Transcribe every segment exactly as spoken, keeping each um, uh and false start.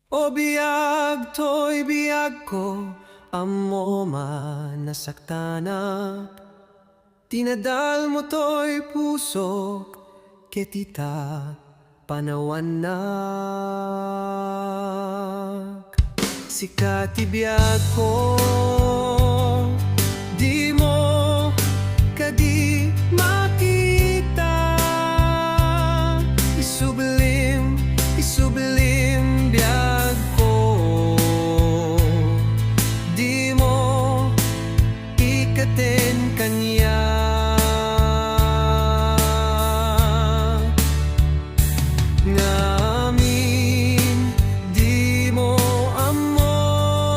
O biag toy biagko, ammom a nasaktanak. Tinadalmo toy pusok, ket ita panawannak. Sika ti biagko, dimo kadi makita. Isublim, isublim biagko, dimo ikaten kaniak. Ngamin, dimo ammo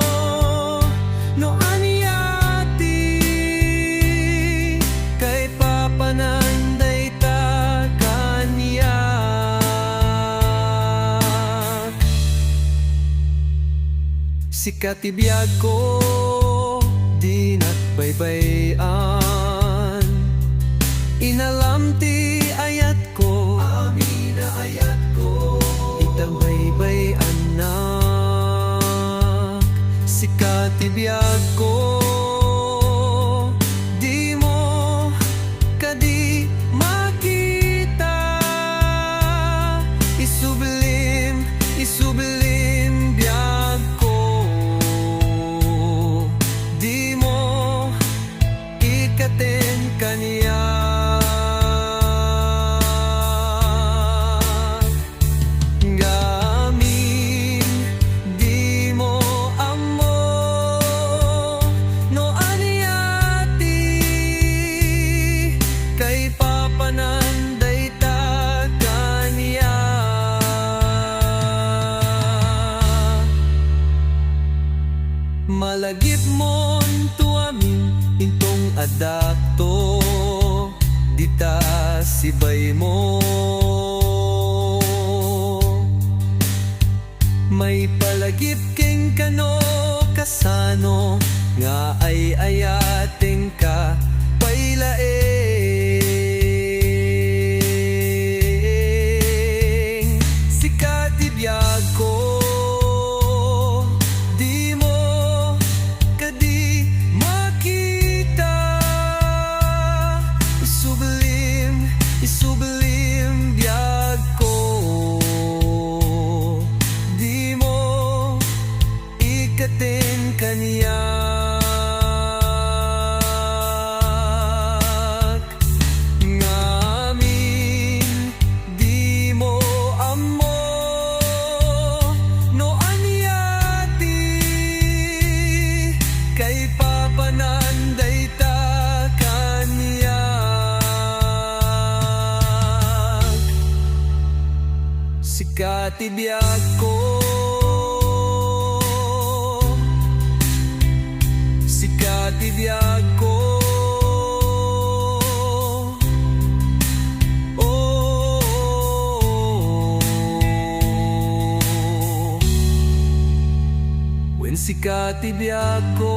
no ania ti kaipapanan dayta kaniak. Sika ti biagko, dinak baybay-an. Inalam ti ayatko, amin a ayatko, ita baybay-annak. Sika ti biagko, dimo kadi makita. Isublim, isublim biagko, dimo ikaten kaniak. Ngamin, dimo ammo no ania ti kaipapanan dayta kaniak. Malagipmonto amin intong addakto dita sibaymo. Maipalagip kenka no kasano nga ay-ayatenka pay laeng. Sika ti biagko, dimo kadi makita. Isublim, isublim biagko, dimo ikaten kaniak. Ngamin, dimo ammo no ania ti kaipapanan dayta kaniak. Sika ti biagko. Sika ti biagko. Oh, wen sika ti biagko.